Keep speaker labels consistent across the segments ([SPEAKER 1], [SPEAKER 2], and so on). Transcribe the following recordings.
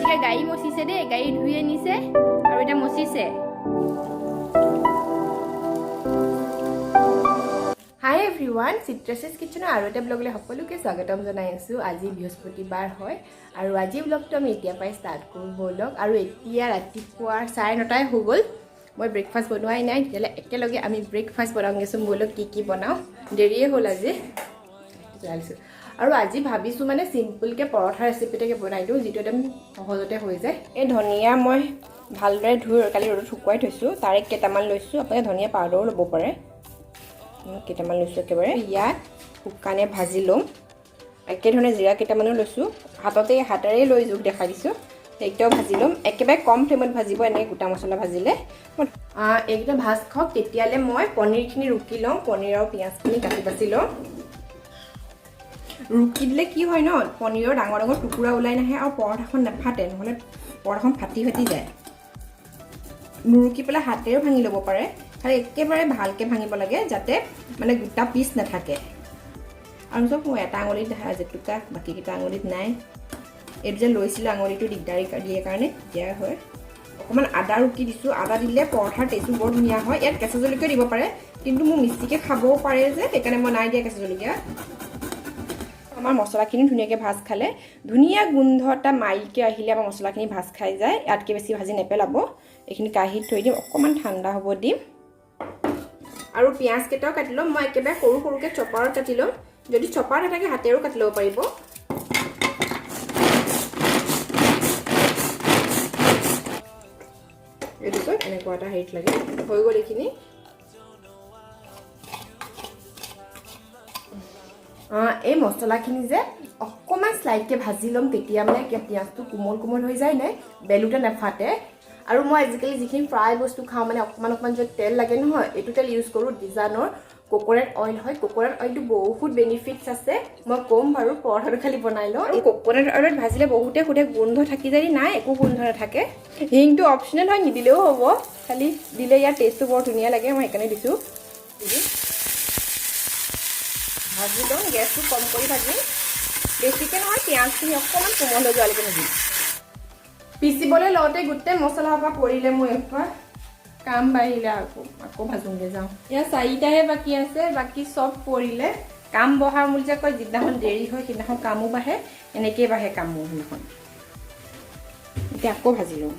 [SPEAKER 1] এতিয়া গাড়ী মচিছে দেই, গাড়ী ধুই আনিছে আৰু এতিয়া মচিছে।
[SPEAKER 2] হাই এভৰিৱান, চিত্ৰাছেছ কিচেনৰ আৰু এটা ব্লগলৈ সকলোকে স্বাগতম জনাই আছোঁ। আজি বৃহস্পতিবাৰ হয় আৰু আজিৰ ব্লগটো আমি এতিয়াৰ পৰাই ষ্টাৰ্ট কৰোঁ ব'লক। আৰু এতিয়া ৰাতিপুৱাৰ 9:30 হৈ গ'ল, মই ব্ৰেকফাষ্ট বনোৱাই নাই। তেতিয়াহ'লে একেলগে আমি ব্ৰেকফাষ্ট বনাওঁগৈচোন ব'লক। কি কি বনাওঁ, দেৰিয়ে হ'ল আজি। জ্বলাইছোঁ আৰু আজি ভাবিছোঁ মানে চিম্পুলকৈ পৰঠা ৰেচিপি এটাকে বনাই দিওঁ, যিটো একদম সহজতে হৈ যায়। এই ধনিয়া মই ভালদৰে ধুই কালি ৰ'দত শুকুৱাই থৈছোঁ, তাৰে কেইটামান লৈছোঁ। আপোনালোকে ধনিয়া পাউডাৰো ল'ব পাৰে। কেইটামান লৈছোঁ একেবাৰে। ইয়াত শুকানে ভাজি ল'ম। একেধৰণে জিৰা কেইটামানো লৈছোঁ, হাততে হাতেৰেই লৈ জোখ দেখাই দিছোঁ। সেইকেইটাও ভাজি ল'ম, একেবাৰে কম ফ্লেমত ভাজিব, এনেকৈ গোটা মছলা ভাজিলে। এইকেইটা ভাজ খাওক, তেতিয়ালৈ মই পনীৰখিনি ৰুকি লওঁ। পনীৰ আৰু পিঁয়াজখিনি কাটি বাছি লওঁ। ৰুকি দিলে কি হয় ন, পনীৰৰ ডাঙৰ ডাঙৰ টুকুৰা ওলাই নাহে আৰু পৰঠাখন নাফাটে, নহ'লে পৰঠাখন ফাটি ফাটি যায়। নুৰুকি পেলাই হাতেৰেও ভাঙি ল'ব পাৰে, খালি একেবাৰে ভালকৈ ভাঙিব লাগে যাতে মানে গোটা পিচ নাথাকে। আৰু চব মোৰ এটা আঙুলিত জেতুকা, বাকীকেইটা আঙুলিত নাই। এইটো যে লৈছিলোঁ আঙুলিটো দিগদাৰী দিয়ে কাৰণে দিগদাৰ হয়। অকণমান আদা ৰুকি দিছোঁ। আদা দিলে পৰঠাৰ টেষ্টটো বৰ ধুনীয়া হয়। ইয়াত কেঁচা জলকীয়া দিব পাৰে, কিন্তু মোৰ মিষ্টিকৈ খাবও পাৰে যে, সেইকাৰণে মই নাই দিয়া কেঁচা জলকীয়া। আমাৰ মছলাখিনি ধুনীয়াকৈ ভাজ খালে, ধুনীয়া গোন্ধ এটা মাইলকৈ আহিলে আমাৰ মছলাখিনি ভাজ খাই যায়। ইয়াতকৈ বেছি ভাজি নেপেলাব। এইখিনি কাঁহীত থৈ দিম, অকণমান ঠাণ্ডা হ'ব দিম। আৰু পিঁয়াজ কেইটাও কাটি ল'ম। মই একেবাৰে সৰু সৰুকৈ চপাৰত কাটি ল'ম। যদি চপাৰ নাথাকে হাতেৰেও কাটি ল'ব পাৰিব। এইটো এনেকুৱা এটা হেৰিত লাগে, হৈ গ'ল এইখিনি। এই মছলাখিনি যে অকণমান শ্লাইটকৈ ভাজি ল'ম, তেতিয়া মানে পিঁয়াজটো কোমল কোমল হৈ যায় নে, বেলুতে নাফাটে। আৰু মই আজিকালি যিখিনি ফ্ৰাই বস্তু খাওঁ, মানে অকণমান অকণমান য'ত তেল লাগে নহয়, এইটো তেল ইউজ কৰোঁ। ডিজানৰ কোকোনাট অইল হয়। কোকোনাট অইলটো বহুত বেনিফিটছ আছে, মই ক'ম বাৰু, পৰঠাটো খালি বনাই লওঁ। এই কোকোনাট অইলত ভাজিলে বহুতে সোধে গোন্ধ থাকি যায়, নাই, একো গোন্ধ নাথাকে। হিংটো অপশ্যনেল হয়, নিদিলেও হ'ব, খালি দিলে ইয়াৰ টেষ্টটো বৰ ধুনীয়া লাগে, মই সেইকাৰণে দিছোঁ। ভাজি ল'ম, গেছটো কম কৰি ভাজিম, বেছিকৈ নহয়, পিঁয়াজখিনি অকণমান কোমল হৈ যোৱালৈকে ভাজিম। পিচিবলৈ লওঁতে গোটেই মছলা সোপা পৰিলে মোৰ, এসোপা কাম বাঢ়িলে। আকৌ আকৌ ভাজোঁগৈ যাওঁ। ইয়াত চাৰিটাহে বাকী আছে, বাকী চব পৰিলে। কাম বঢ়া বুলি যে কয়, যিদিনাখন দেৰি হয় সেইদিনাখন কামো বাঢ়ে, এনেকেই বাঢ়ে কাম মোৰ সেইদিনাখন। এতিয়া আকৌ ভাজি লওঁ।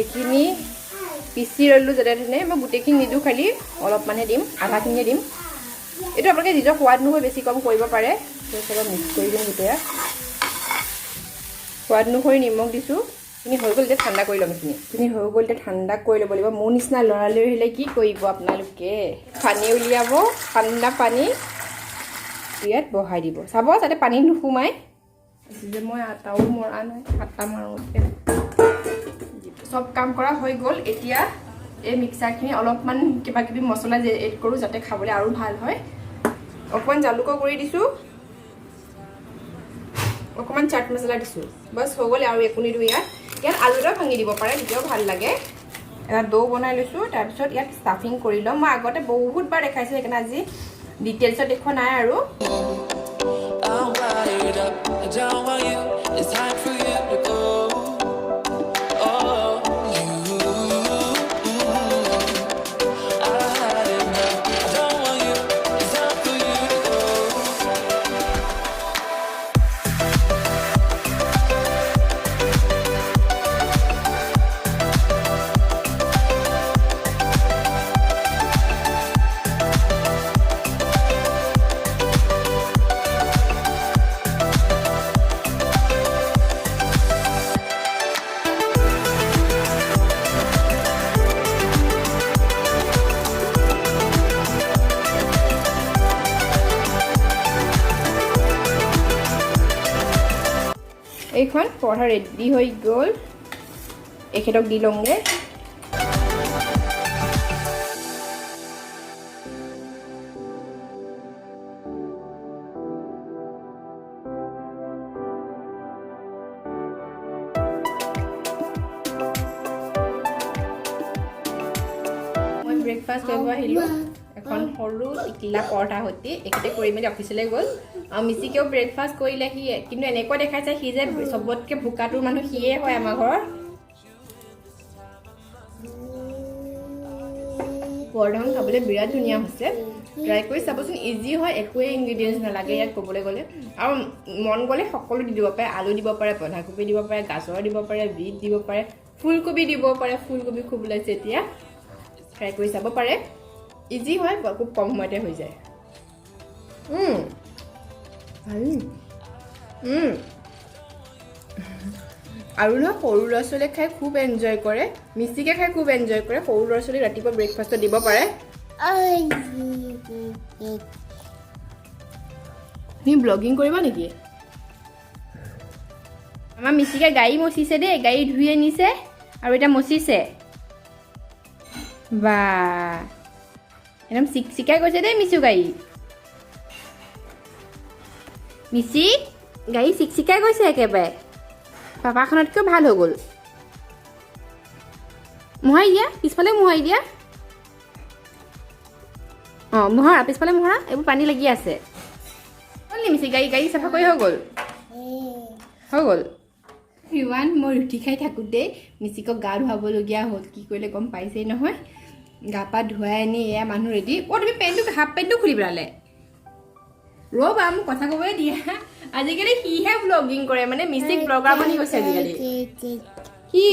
[SPEAKER 2] এইখিনি পিচি ল'লোঁ যেনে তেনে। মই গোটেইখিনি নিদিওঁ, খালি অলপমানহে দিম, আধাখিনিয়ে দিম। এইটো আপোনালোকে নিজৰ সোৱাদ অনুসৰি বেছি কম কৰিব পাৰে। অলপ মিক্স কৰি দিম গোটেই। সোৱাদ অনুসৰি নিমখ দিছোঁ। এইখিনি হৈ গ'ল, এতিয়া ঠাণ্ডা কৰি ল'ম। এইখিনি হৈ গ'ল, এতিয়া ঠাণ্ডা কৰি ল'ব লাগিব। মোৰ নিচিনা লৰালৰি হ'লে কি কৰিব আপোনালোকে? পানী উলিয়াব, ঠাণ্ডা পানী ইয়াত বহাই দিব, চাব যাতে পানী নোসোমায়। যে মই আটাও মৰা নাই, আটা মাৰোঁ এতিয়া। চব কাম কৰা হৈ গ'ল। এতিয়া এই মিক্সাৰখিনি অলপমান কিবা কিবি মছলা এড কৰোঁ, যাতে খাবলৈ আৰু ভাল হয়। অকণমান জালুকৰ গুড়ি দিছোঁ, অকণমান চাট মছলা দিছোঁ, বছ হৈ গ'ল, আৰু একো নিদিওঁ ইয়াত। ইয়াত আলু এটাও ভাঙি দিব পাৰে, তেতিয়াও ভাল লাগে। এটা দৌ বনাই লৈছোঁ, তাৰপিছত ইয়াত ষ্টাফিং কৰি ল'ম। মই আগতে বহুতবাৰ দেখাইছোঁ, সেইকাৰণে আজি ডিটেইলছত দেখুওৱা নাই আৰু।
[SPEAKER 3] I'm wired up. I don't want you. It's time for you to go. Oh, you. I had enough. I don't want you. It's time for you to go.
[SPEAKER 2] এইখন পৰঠা ৰেডি হৈ গ'ল। এখেতক দি লওঁগৈ। মই ব্ৰেকফাষ্ট কৰিব আহিলোঁ, এখন সৰু টিকলা পৰঠা সৈতে। এখেতে কৰি মেলি অফিচলৈ গ'ল। আৰু মিচিকেও ব্ৰেকফাষ্ট কৰিলে সি, কিন্তু এনেকুৱা দেখাইছে সি যে চবতকৈ ভোকাটোৰ মানুহ সিয়ে হয় আমাৰ ঘৰৰ। পৰঠাখন খাবলৈ বিৰাট ধুনীয়া হৈছে, ট্ৰাই কৰি চাবচোন। ইজি হয়, একোৱেই ইনগ্ৰিডিয়েণ্টছ নালাগে ইয়াত ক'বলৈ গ'লে। আৰু মন গ'লে সকলো দি দিব পাৰে, আলু দিব পাৰে, বন্ধাকবি দিব পাৰে, গাজৰ দিব পাৰে, বিট দিব পাৰে, ফুলকবি দিব পাৰে। ফুলকবি খুব ওলাইছে এতিয়া, ট্ৰাই কৰি চাব পাৰে। ইজি হয়, খুব কম সময়তে হৈ যায়। ভাল। আৰু নহয়, সৰু ল'ৰা ছোৱালীয়ে খাই খুব এনজয় কৰে, মিচিকে খাই খুব এনজয় কৰে। সৰু ল'ৰা ছোৱালীক ৰাতিপুৱা ব্ৰেকফাষ্টত দিব পাৰে। তুমি ব্লগিং কৰিবা নেকি? আমাৰ মিচিকে গাড়ী মচিছে দেই, গাড়ী ধুই আনিছে আৰু এতিয়া মচিছে। বা, একদম চিকচিকাই গৈছে দেই মিচু গাড়ী। মিচি গাড়ী চিকচিকাই গৈছে একেবাৰে, পাপাখনতকৈও ভাল হৈ গ'ল। মোহাৰি দিয়া, পিছফালে মোহাৰি দিয়া। অঁ, মোহৰা, পিছফালে মোহৰা, এইবোৰ পানী লাগি আছে। হ'ল নি মিচি গাড়ী? গাড়ী চাফা কৰি হৈ গ'ল? হৈ গ'ল। ইমান মই ৰুটি খাই থাকোঁতেই মিচিকক গা ধুৱাবলগীয়া হ'ল। কি কৰিলে গম পাইছেই নহয়? গা পা ধুৱাই আনি এয়া মানুহ ৰেডি। অ', তুমি পেণ্টটো, হাফ পেণ্টটো খুলি পেলালে। ৰ'বা, মোক কথা ক'বলৈ দিয়া। আজিকালি সিহে ব্লগিং কৰে, মানে মিচিক ব্লগাৰ বনি গৈছে আজিকালি সি।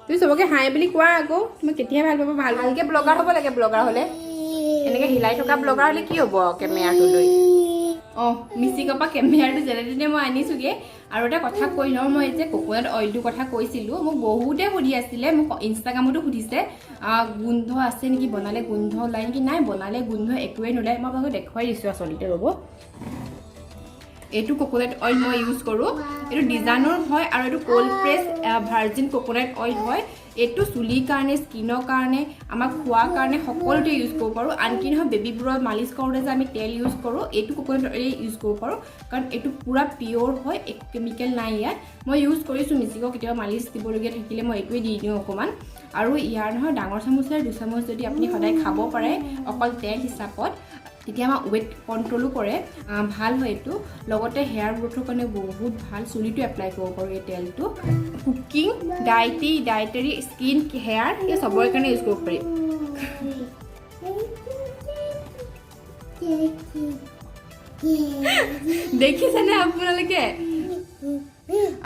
[SPEAKER 2] তুমি চবকে হাই বুলি কোৱা আকৌ, তুমি কেতিয়া ভাল পাব? ভাল ভালকে ব্লগাৰ হ'ব লাগে। ব্লগাৰ হ'লে এনেকে হিলাই থকা ব্লগাৰ হ'লে কি হ'ব কেমেৰাটো লৈ? অঁ, মিচিকৰ পৰা কেমেৰাটো যেনে তেনে মই আনিছোগৈ। আৰু এটা কথা কৈ লওঁ, মই যে কক'নাট অইলটোৰ কথা কৈছিলোঁ, মোক বহুতে সুধি আছিলে, মোক ইনষ্টাগ্ৰামতো সুধিছে, গোন্ধ আছে নেকি, বনালে গোন্ধ ওলায় নেকি? নাই, বনালে গোন্ধ একোৱেই নোলায়। মই আপোনালোকক দেখুৱাই দিছোঁ আচলতে, ৰ'ব। এইটো কক'নাট অইল মই ইউজ কৰোঁ। এইটো ডিজাইনৰ হয় আৰু এইটো cold press virgin coconut oil হয়। এইটো চুলিৰ কাৰণে, স্কিনৰ কাৰণে, আমাৰ খোৱাৰ কাৰণে সকলোতে ইউজ কৰিব পাৰোঁ। আনকি নহয়, বেবীবোৰৰ মালিচ কৰোঁতে যে আমি তেল ইউজ কৰোঁ, এইটো কক'নাট অইল ইউজ কৰিব পাৰোঁ, কাৰণ এইটো পূৰা পিয়'ৰ হয়, একো কেমিকেল নাই ইয়াত। মই ইউজ কৰিছোঁ, মিচিকক কেতিয়াবা মালিচ দিবলগীয়া থাকিলে মই এইটোৱে দি দিওঁ অকণমান। আৰু ইয়াৰ নহয়, ডাঙৰ চামুচেৰে 2 চামুচ যদি আপুনি সদায় খাব পাৰে অকল তেল হিচাপত, তেতিয়া আমাৰ ৱেইট কণ্ট্ৰলো কৰে। ভাল হয় এইটো। লগতে হেয়াৰ গ্ৰ'থৰ কাৰণে বহুত ভাল, চুলিটো এপ্লাই কৰিব পাৰোঁ এই তেলটো। কুকিং, ডায়েটেৰী, স্কিন, হেয়াৰ, এই চবৰে কাৰণে ইউজ কৰিব পাৰি। দেখিছেনে আপোনালোকে?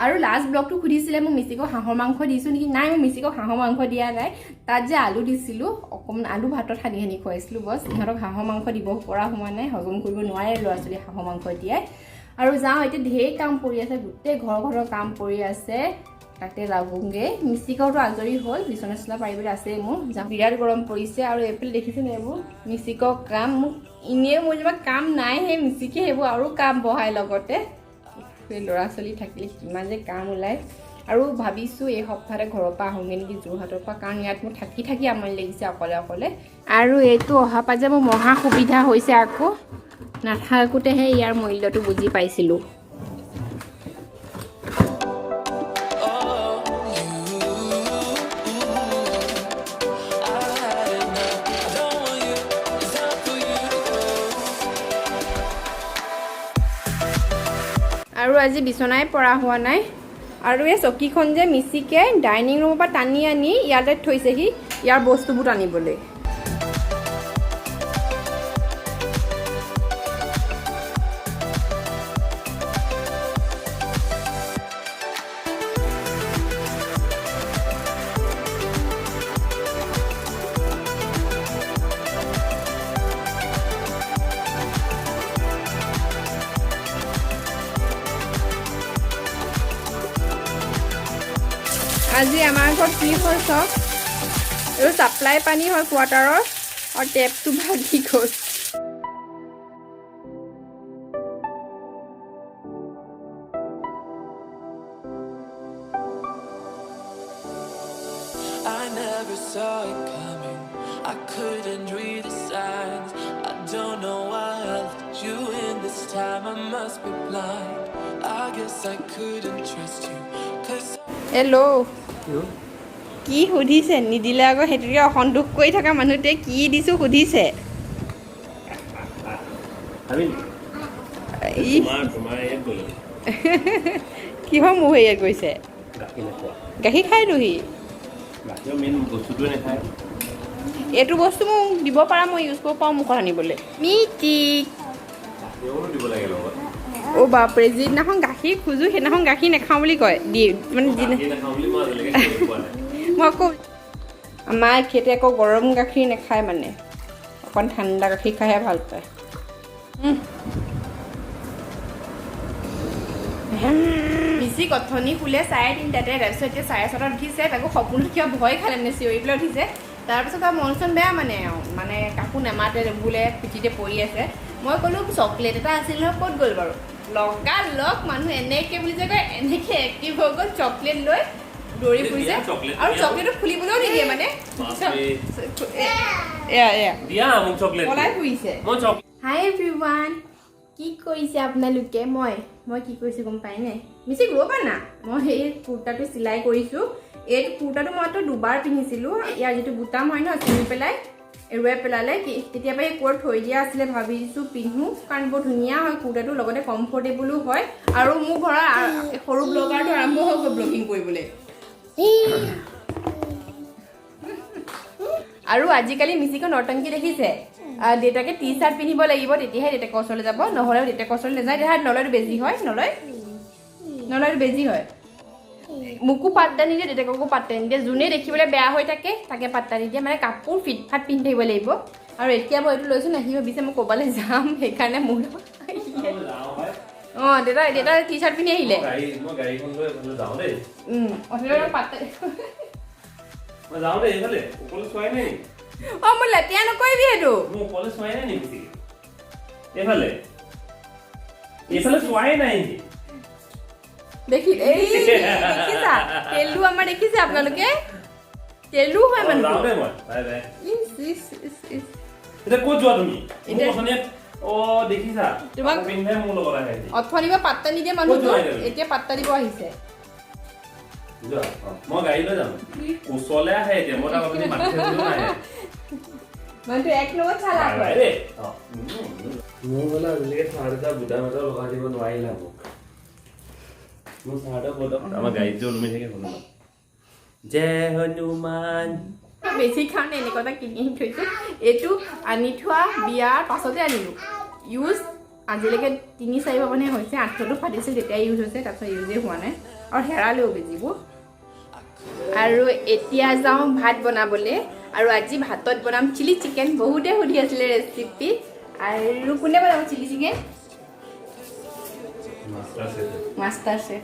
[SPEAKER 2] আৰু লাষ্ট ব্লগটো সুধিছিলে, মোক মিচিকক হাঁহৰ মাংস দিছোঁ নেকি? নাই, মই মিচিকক হাঁহৰ মাংস দিয়া নাই। তাত যে আলু দিছিলোঁ অকণমান, আলু ভাতত সানি সানি খুৱাইছিলোঁ, বছ। ইহঁতক হাঁহৰ মাংস দিব পৰা হোৱা নাই, হজম কৰিব নোৱাৰে ল'ৰা ছোৱালী হাঁহৰ মাংস দিয়াই। আৰু যাওঁ এতিয়া, ঢেৰ কাম পৰি আছে, গোটেই ঘৰৰ কাম পৰি আছে, তাতে লাগোঁগৈ। মিচিকৰটো আজৰি হ'ল, বিচনা চিচনা পাৰিবলৈ আছেই মোৰ। যাওঁ, বিৰাট গৰম পৰিছে। আৰু এইফালে দেখিছেনে এইবোৰ মিচিকৰ কাম? মোক এনেই মোৰ যেনিবা কাম নাই, সেই মিচিকে সেইবোৰ আৰু কাম বঢ়াই লগতে। সেই ল'ৰা ছোৱালী থাকিলে কিমান যে কাম ওলায়। আৰু ভাবিছোঁ এই সপ্তাহতে ঘৰৰ পৰা আহোঁগৈ নেকি, যোৰহাটৰ পৰা, কাৰণ ইয়াত মোৰ থাকি থাকি আমনি লাগিছে অকলে অকলে। আৰু এইটো অহা পৰা যে মোৰ মহা সুবিধা হৈছে, আকৌ নাথাকোঁতেহে ইয়াৰ মূল্যটো বুজি পাইছিলোঁ।
[SPEAKER 3] Oh, you. I've had enough. I don't want you. It's time for you to go.
[SPEAKER 2] আৰু আজি বিচনাই পৰা হোৱা নাই। আৰু এই চকীখন যে মিচিকে ডাইনিং ৰুমৰ পৰা টানি আনি ইয়াতে থৈছেহি ইয়াৰ বস্তুবোৰ টানিবলৈ। আজি আমাৰ ঘৰত কি হ'ল চাওক। এইটো ছাপ্লাই পানী হয় কোৱাৰ্টাৰৰ আৰু টেপটো ভাগি গ'ল।
[SPEAKER 3] I never saw it coming. I couldn't read the signs. I don't know why I let you in this time. I must be blind. I guess I couldn't trust you. 'Cause
[SPEAKER 2] hello, কি সুধিছে? নিদিলে আকৌ সেইটোকে অসন্তোষ কৰি থকা মানুহটোৱে কি দিছোঁ সুধিছে। ই
[SPEAKER 4] তোমাৰ ইয়াত গ'লো।
[SPEAKER 2] কিহৰ মোৰ হেৰিয়াত গৈছে?
[SPEAKER 4] গাখীৰ নোখোৱা।
[SPEAKER 2] গাখীৰ খাই সি।
[SPEAKER 4] গাখীৰৰ মেইন বস্তুটোৱে নাখায়।
[SPEAKER 2] এইটো বস্তু মোক দিব পাৰা, মই ইউজ কৰিব পাৰোঁ মুখত আনিবলৈ। মিটিক।
[SPEAKER 4] গাখীৰো দিব লাগে লগত।
[SPEAKER 2] অ' বাপৰে, যিদিনাখন গাখীৰ খোজোঁ সেইদিনাখন গাখীৰ নাখাওঁ বুলি কয়। দি মানে যিদিনা
[SPEAKER 4] গাখীৰ নাখাওঁ বুলি মই আজিলৈকে কৈ পোৱা নাই।
[SPEAKER 2] মই আকৌ আমাৰ এখেতে আকৌ গৰম গাখীৰ নাখায়, মানে অকণ ঠাণ্ডা গাখীৰ খাইহে ভাল পায়। বেছি অথনি শুলে 3:30তে, তাৰপিছত এতিয়া 6:30ত উঠিছে। তাকো সপোনত কিবা ভয় খালে, মানে চিঞৰি পেলাই উঠিছে। তাৰপিছত আৰু মন চন বেয়া, মানে আৰু মানে কাকো নেমাতে বোলে, পিঠিতে পৰি আছে। মই ক'লোঁ, চকলেট এটা আছিল নহয়, ক'ত গ'ল বাৰু? লগা লগ মানুহ এনেকৈ বুলি যে কয়, এনেকৈ এক্টিভ হৈ গ'ল, চকলেট লৈ দৌৰি ফুৰিছে।
[SPEAKER 4] চকলেট
[SPEAKER 2] আৰু
[SPEAKER 4] দিয়া।
[SPEAKER 2] চকলেটটো খুলিবলৈও নিদিয়ে মানে।
[SPEAKER 4] বাপৰে।
[SPEAKER 2] এয়া এয়া।
[SPEAKER 4] দিয়া মোক চকলেট।
[SPEAKER 2] পলাই ফুৰিছে।
[SPEAKER 4] মই চক
[SPEAKER 2] হাই এভৰিৱান, কি কৰিছে আপোনালোকে? মই কি কৰিছোঁ গম পায়নে? মিচিক, ৰ'বা না। মই সেই কুৰ্তাটো চিলাই কৰিছোঁ। এই কুৰ্তাটো মইতো দুবাৰ পিন্ধিছিলোঁ। ইয়াৰ যিটো বুটাম হয় ন, ছিঙি পেলাই এৰুৱাই পেলালে। কি তেতিয়াৰ পৰা এই ক'ত থৈ দিয়া আছিলে, ভাবিছোঁ পিন্ধো, কাৰণ বৰ ধুনীয়া হয় কুৰ্তাটো, লগতে কমফৰ্টেবলো হয়। আৰু মোৰ ঘৰৰ সৰু ব্লগাৰটো আৰম্ভ হৈ গ'ল ব্লগিং কৰিবলৈ। আৰু আজিকালি মিচিকৰ নৰ্তংকি দেখিছে, দেউতাকে টি চাৰ্ট পিন্ধিব লাগিব, তেতিয়াহে দেউতাকৰ ওচৰলৈ যাব, নহ'লে দেউতাকৰ ওচৰলৈ নাযায়। দেহা নলয়টো বেজি হয়, নলয়, নলয়টো বেজি হয়। মোকো পাত্তা নিদিয়ে, দেউতাককো পাত্তা নিদিয়ে। যোনে দেখিবলৈ বেয়া হৈ থাকে তাকে পাত্তা নিদিয়ে, মানে কাপোৰ ফিট ফাট পিন্ধি থাকিব লাগিব। আৰু এতিয়া মই এইটো লৈছোঁ না, সি ভাবিছে মই ক'ৰবালৈ যাম, সেইকাৰণে মোৰ লগত আহিলে। অঁ, দেউতা টি চাৰ্ট পিন্ধি আহিলে।
[SPEAKER 4] মই গাড়ীখন লৈ এইফালে যাওঁ দেই।
[SPEAKER 2] অথনি পাত্তা
[SPEAKER 4] মই যাওঁ দেই এইফালে। ওপৰলৈ চোৱাই নাই নেকি?
[SPEAKER 2] অঁ, মই লেতেৰা নকৰিবি সেইটো।
[SPEAKER 4] মোৰ ওপৰলৈ চোৱাই নাই নেকি বেছিকে? এইফালে এইফালে চোৱাই নাই নেকি?
[SPEAKER 2] দেখি, এই দেখিছা তেলু আমাৰ, দেখিছে আপোনালোকে, তেলু হয়
[SPEAKER 4] অ,
[SPEAKER 2] মানুহটো।
[SPEAKER 4] যাওঁ দেই মই, বাই বাই।
[SPEAKER 2] ইচ ইচ ইচ ইচ।
[SPEAKER 4] এতিয়া ক'ত যোৱা তুমি?
[SPEAKER 2] এতিয়া-
[SPEAKER 4] মোক অথনি, অ দেখিছা,
[SPEAKER 2] তোমাক-
[SPEAKER 4] পিন্ধে মোৰ লগত আহে।
[SPEAKER 2] অথনি পৰা পাত্তা নিদিয়ে মানুহটো,
[SPEAKER 4] ক'ত যোৱা এতিয়া তুমি?
[SPEAKER 2] এতিয়া পাত্তা দিব আহিছে।
[SPEAKER 4] যোৱা, অ, মই গাড়ী লৈ যাম। ই কোচলে আহে এতিয়া, মই তাক অথনি মাতি থৈছিলো, নাহে।
[SPEAKER 2] মানুহটো এক নম্বৰত চালাক
[SPEAKER 4] বাই বাই
[SPEAKER 2] হয়।
[SPEAKER 4] দেই। অ, মোৰ বোলে আজিলৈকে চাৰ্ট এটা বুটাম এটা লগাই দিব নোৱাৰিলা মোক। মোৰ চাৰ্টৰ বুটাম আমাৰ গাড়ীত যে ওলমি থাকে, হনুমান, জয় হনুমান।
[SPEAKER 2] বেছি কাৰণে এনেকুৱা এটা কিনি আনি থৈছোঁ। এইটো আনি থোৱা বিয়াৰ পাছতে আনিলোঁ, ইউজ আজিলৈকে 3-4 বাৰ মানে হৈছে। আঠুৱাটো ফাটিছিল তেতিয়া ইউজ হৈছে, তাৰপিছত ইউজেই হোৱা নাই আৰু হেৰালেও বেজিবোৰ। আৰু এতিয়া যাওঁ ভাত বনাবলৈ। আৰু আজি ভাতত বনাম চিলি চিকেন। বহুতে সুধি আছিলে ৰেচিপি। আৰু কোনে বনাব chilli chicken?
[SPEAKER 4] Master chef.
[SPEAKER 2] Master chef.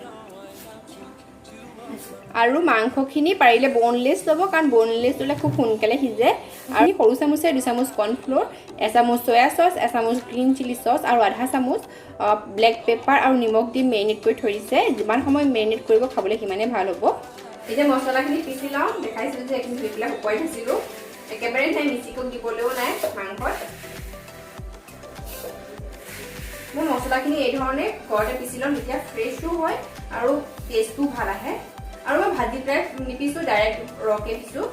[SPEAKER 2] আৰু মাংসখিনি পাৰিলে বনলেছ ল'ব, কাৰণ বনলেছ ল'লে খুব সোনকালে সিজে। আৰু সৰু চামুচেৰে 2 চামুচ কৰ্ণফ্ল'ৰ, এচামুচ চয়া চচ, এচামুচ গ্ৰীণ চিলি চচ আৰু আধা চামুচ ব্লেক পেপাৰ আৰু নিমখ দি মেৰিনেট কৰি থৈ দিছে। যিমান সময় মেৰিনেট কৰিব, খাবলৈ সিমানেই ভাল হ'ব। এতিয়া মছলাখিনি পিহি লওঁ। দেখাইছিলোঁ যে এইখিনি ধুই পেলাই শুকুৱাই থৈছিলোঁ। একেবাৰে নাই, মিচিকক দিবলৈও নাই মাংসত। মই মছলাখিনি এই ধৰণে ঘৰতে পিহি ল'ম, তেতিয়া ফ্ৰেছো হয় আৰু টেষ্টটোও ভাল আহে। আৰু মই ভাজি পেলাই নিপিছোঁ, ডাইৰেক্ট ৰকে পিছোঁ।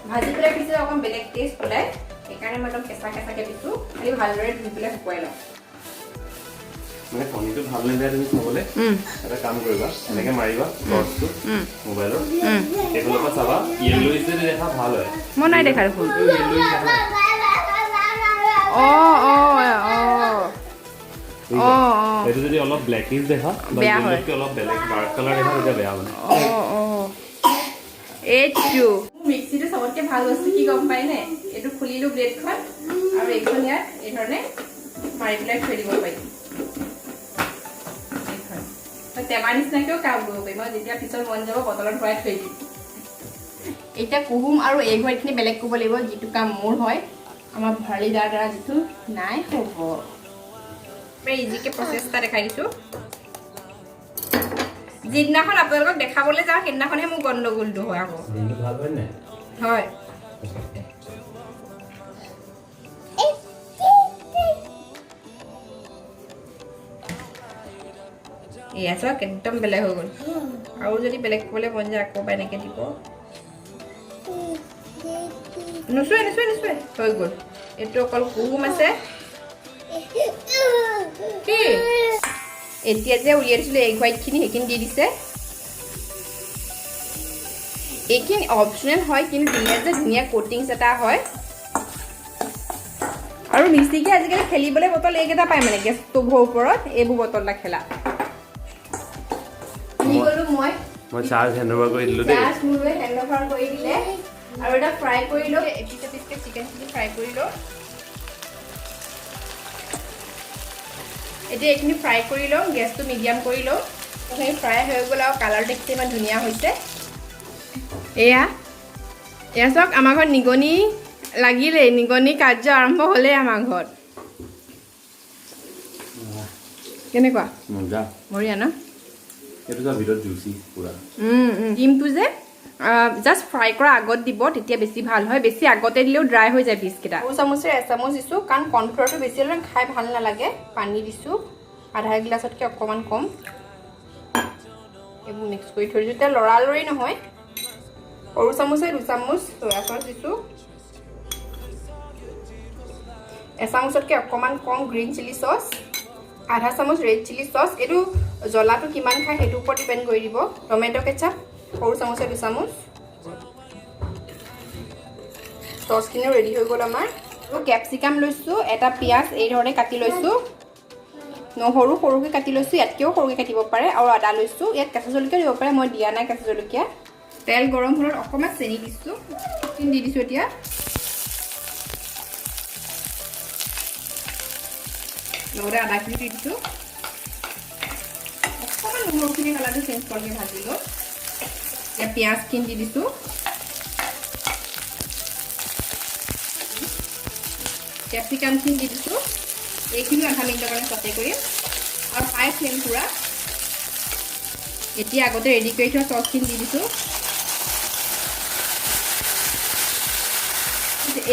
[SPEAKER 2] ভাজি পেলাই পিছিলে অকণ বেলেগ টেষ্ট ওলায়, সেইকাৰণে মই একদম কেঁচা কেঁচাকৈ পিছোঁ। খালি ভালদৰে ধুই পেলাই শুকুৱাই লওঁ।
[SPEAKER 4] মানে কণীটো ভাল নে বেয়া তুমি চাবলৈ এটা কাম কৰিবা, এনেকে মাৰিবা টৰ্চটো মোবাইলৰ, এইফালৰ পৰা চাবা। য়েল্ল' যদি দেখা, ভাল হয়।
[SPEAKER 2] মই নাই দেখা দেখোন।
[SPEAKER 4] য়েল্ল'।
[SPEAKER 2] অঁ অঁ অঁ অঁ অঁ
[SPEAKER 4] সেইটো যদি অলপ ব্লেকিছ দেখা বা
[SPEAKER 2] বেয়া হয়।
[SPEAKER 4] য়েল্ল'তকৈ অলপ বেলেগ ডাৰ্ক কালাৰ দেখা, তেতিয়া বেয়া মানে।
[SPEAKER 2] অঁ অঁ এইটো মিক্সিটো চবতকৈ ভাল বস্তু কি গম পায়নে? এইটো খুলিলো ব্লেডখন আৰু এইখন ইয়াত এই ধৰণে মাৰি পেলাই থৈ দিব পাৰি। এইখন মই টেমা নিচিনাকৈও কাম কৰিব পাৰিম। মই যেতিয়া পিছত মন যাব, বটলত ভৰাই থৈ দিম। এতিয়া কুহুম আৰু এগ হোৱাইটখিনি বেলেগ কৰিব লাগিব, যিটো কাম মোৰ হয়, আমাৰ ভৰালি দাৰ দ্বাৰা যিটো নাই হ'ব। ইজিকে প্ৰচেছ এটা দেখাই দিছোঁ। যিদিনাখন আপোনালোকক দেখাবলৈ যাওঁ, সেইদিনাখনহে মোৰ গণ্ডগোলটো হয় আকৌ।
[SPEAKER 4] দিনটো ভাল হয় নাই?
[SPEAKER 2] হয়। এয়া চাওক, একদম বেলেগ হৈ গ'ল। আৰু যদি বেলেগ কৰিবলৈ মন যায়, আকৌ এবাৰ এনেকৈ দিব। নুচুৱে, নুচুৱে, নুচুৱে। হৈ গ'ল। এইটো অকল কুহুম আছে। কি এতিয়া যে উলিয়াই দিছিলোঁ এগ হোৱাইটখিনি, সেইখিনি দি দিছে। এইখিনি অপশ্যনেল হয়, কিন্তু দিলে যে ধুনীয়া কটিংছ এটা হয়। আৰু মিচিকে আজিকালি খেলিবলৈ বটল এইকেইটা পায়, মানে গেছ ষ্ট'ভৰ ওপৰত এইবোৰ বটল এটা খেলা। কি গ'লো মই।
[SPEAKER 4] মই চাৰ্জ হেণ্ড অভাৰ কৰি দিলোঁ দেই।
[SPEAKER 2] চাৰ্জ মোলৈ হেণ্ড অভাৰ কৰি দিলে। আৰু এটা ফ্ৰাই কৰি লওঁ, এপিচ এপিচকৈ চিকেনখিনি ফ্ৰাই কৰি লওঁ। এতিয়া এইখিনি ফ্ৰাই কৰি লওঁ, গেছটো মিডিয়াম কৰি লওঁ। এইখিনি ফ্ৰাই হৈ গ'ল আৰু কালাৰ দেখিছে ইমান ধুনীয়া হৈছে। এয়া এয়া চাওক, আমাৰ ঘৰত নিগনি লাগিলেই, নিগনি কাৰ্য আৰম্ভ হ'লেই আমাৰ ঘৰত। কেনেকুৱা?
[SPEAKER 4] মজা।
[SPEAKER 2] বঢ়িয়া ন?
[SPEAKER 4] এইটো চোৱা, ভিতৰত জুচি পুৰা।
[SPEAKER 2] ডিমটো যে জাষ্ট ফ্ৰাই কৰা আগত দিব, তেতিয়া বেছি ভাল হয়। বেছি আগতে দিলেও ড্ৰাই হৈ যায় পিচকেইটা। সৰু চামুচেৰে এচামুচ দিছোঁ, কাৰণ কৰ্ণফ্ল'ৰটো বেছি হ'লে খাই ভাল নালাগে। পানী দিছোঁ আধা গিলাচতকৈ অকণমান কম। এইবোৰ মিক্স কৰি থৈ দিছোঁ। এতিয়া লৰালৰি নহয়। সৰু চামুচে 2 চামুচ চয়া চচ দিছোঁ, এচামুচতকৈ অকণমান কম গ্ৰীণ চিলি চচ, আধা চামুচ ৰেড চিলি চচ। এইটো জ্বলাটো কিমান খায় সেইটোৰ ওপৰত ডিপেণ্ড কৰি দিব। টমেট' কেচাপ সৰু চামুচে 2 চামুচ। চচখিনিও ৰেডি হৈ গ'ল আমাৰ। আৰু কেপচিকাম লৈছোঁ, এটা পিঁয়াজ এই ধৰণে কাটি লৈছোঁ, নহৰু সৰুকৈ কাটি লৈছোঁ, ইয়াতকৈও সৰুকৈ কাটিব পাৰে, আৰু আদা লৈছোঁ। ইয়াত কেঁচা জলকীয়া দিব পাৰে, মই দিয়া নাই কেঁচা জলকীয়া। তেল গৰম হ'লত অকণমান চেনি দিছোঁ, দি দিছোঁ এতিয়া। লগতে আদাখিনি দি দিছোঁ। অকণমান নহৰুখিনি কালাৰটো চেঞ্জ কৰাকৈ ভাজি লওঁ। এতিয়া পিঁয়াজখিনি দি দিছোঁ। কেপচিকামখিনি দি দিছোঁ। এইখিনিও আধা মিনিটৰ কাৰণে চটে কৰিম আৰু হাই ফ্লেম পূৰা। এতিয়া আগতে ৰেডি কৰি থোৱা চচখিনি দি দিছোঁ।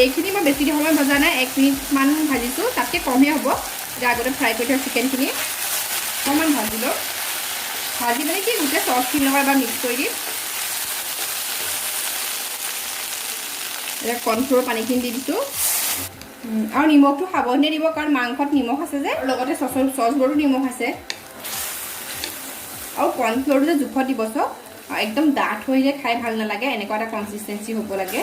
[SPEAKER 2] এইখিনি মই বেছি সময় ভজা নাই, 1 মিনিটমান ভাজিছোঁ, তাতকৈ কমহে হ'ব। এতিয়া আগতে ফ্ৰাই কৰি থোৱা চিকেনখিনি অকণমান ভাজি লওঁ। ভাজি মানে কি, গোটেই চচখিনিৰ লগত এবাৰ মিক্স কৰি দিম। এতিয়া কৰ্ণফ্ল'ৰ পানীখিনি দি দিছোঁ। আৰু নিমখটো সাৱধানে দিব, কাৰণ মাংসত নিমখ আছে যে, লগতে চচবোৰতো নিমখ আছে। আৰু কৰ্ণফ্ল'ৰটো যে জোখত দিব চব, একদম ডাঠ হৈ যায় খাই ভাল নালাগে, এনেকুৱা এটা কনচিষ্টেঞ্চি হ'ব লাগে।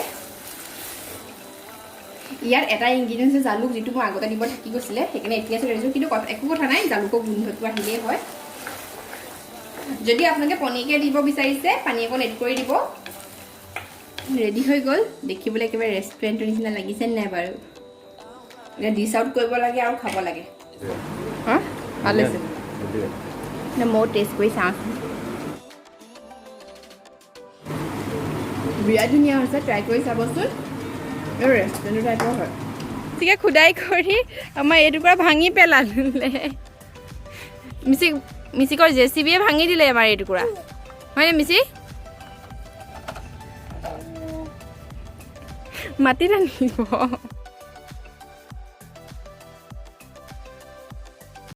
[SPEAKER 2] ইয়াত এটা ইনগ্ৰিডিয়েণ্ট আছে জালুক, যিটো মই আগতে দিব থাকি গৈছিলে, সেইকাৰণে এতিয়া চলি দিছোঁ, কিন্তু একো কথা নাই, জালুকৰ গোন্ধটো আহিলেই হয়। যদি আপোনালোকে পনীৰকে দিব বিচাৰিছে, পানী অকণ এড কৰি দিব। ৰেডি হৈ গ'ল, দেখিবলৈ একেবাৰে ৰেষ্টুৰেণ্টৰ নিচিনা লাগিছে নাই বাৰু? এতিয়া ডিছ আউট কৰিব লাগে আৰু খাব লাগে। হা, ভাল হৈছে। ময়ো টেষ্ট কৰি চাওঁচোন। বিৰাট ধুনীয়া হৈছে, ট্ৰাই কৰি চাবচোন, ৰেষ্টুৰেণ্টৰ টাইপৰ হয়। ঠিকে খুদাই কৰি আমাৰ এইটুকুৰা ভাঙি পেলালে। মিচিক মিচিকৰ জে চি বিয়ে ভাঙি দিলে আমাৰ এইটুকুৰা, হয়নে মিচি? মাটিত আনিব।